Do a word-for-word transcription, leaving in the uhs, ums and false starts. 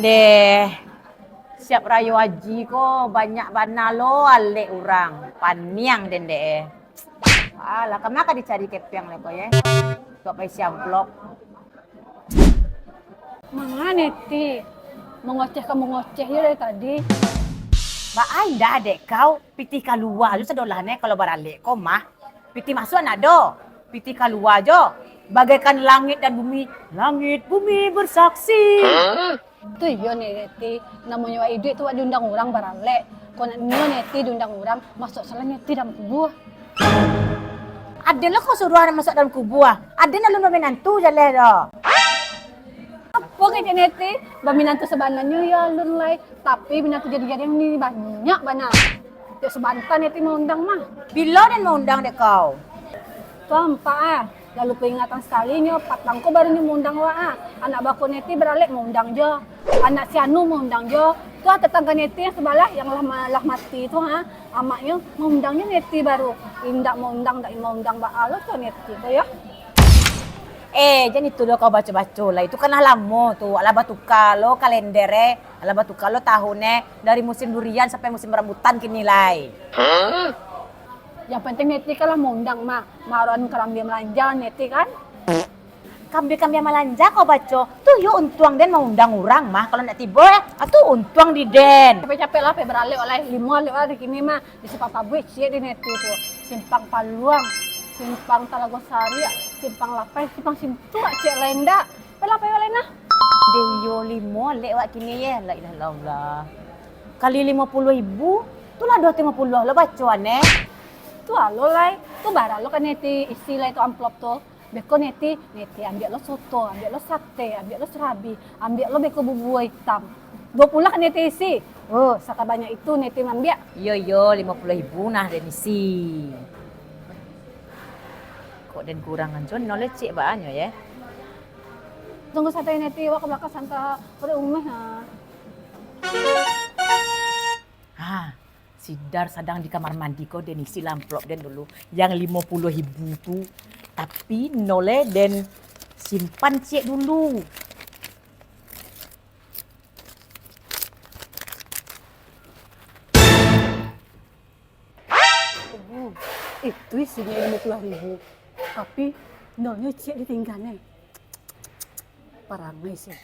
Eh, siap rayo aji ko banyak bana lo alek urang. Paniang den dek eh. Alah, kama ka dicari kepiang lai ko ye. Tuak paisi amplop. Manga Neti? Mangoceh ka mangoceh je dari tadi. Baa indak dek kau, pitih kalua jo sadolah ne kalau baralek ko mah. Pitih masuak ndak ado, pitih kalua jo. Bagaikan langit dan bumi, langit bumi bersaksi. Tu iyo Neti, namonyo wak iduik tu wak diundang urang baralek. Kok nak nio Neti diundang urang, masuak salah Neti dalam kubua. Aden lah kau suruah nak masuak dalam kubua. Aden alun baminantu jaleh doh. Apo kecek Neti? Baminantu sabananyo yo alun lai, tapi minantu jadi-jadian ni banyak bana. Tiok sabanta Neti maundang mah. Bilo den maundang dek kau? Tuampak ah, lalu peringatan sakalinyo, patang ko baru nyo maundang awak ah. Anak bako Neti baralek maundang jo. Anak si Anu maundang jo. Tu ah tetangga Neti yang sabalah yang lah ma-, lah mati tu ha. Amaknyo maundang jo Neti baru. Indak maundang, indak maundang baa lo tu Neti ko yo. Eh, jan itu doh kau baco-baco lah. Itu kan lah lamo tu. Alah batuka lo kalender eh. Alah batuka lo tahun eh. Dari musim durian sampai musim rambutan kini lai. Yang penting Neti kan lah maundang mah. Maroan karambia malanja Neti kan. Kambia-kambia malanja kau baco. Tu yo untuang den maundang urang mah. Kalau ndak tibo eh. Ah, tu untuang di den. Capek-capek lah, pai baralek wak lai. Limo alek wak di kini mah. Di simpang tabuik ciek di Neti tu. Simpang Paluang, simpang Talago Sari, simpang Lapai, simpang Sintuak ciek lai ndak. Pai Lapai wak lai nah. Den yo limo alek wak kini ye. La ilaha illallah. Kali limo puluah ribu, tu lah duo ratuih limo puluah lo bacoan eh. Tu alo lai. Tu bara lo ka Neti isi lai tu amplop tu. Beko Neti, Neti ambiak lo soto, ambiak lo sate, ambiak lo serabi, ambiak lo beko bubua itam. Duo puluah ka Neti isi. Oh, sakabanyak itu Neti mambiak. Iyo, iyo, limo puluah ribu nah den isi. Kok den kurangan jo nol lecek baanyo ye. Tunggu santai Neti, wak ka balakang santa paruik umeh ha. Ha, si Dar sadang di kamar mandi ko, den isi lah amplop den dulu. Yang limo puluah ribu tu, tapi nol e den simpan ciek dulu. Itu isinyo limo puluah ribu, tapi nolnyo ciek ditinggan e. Parangai sih.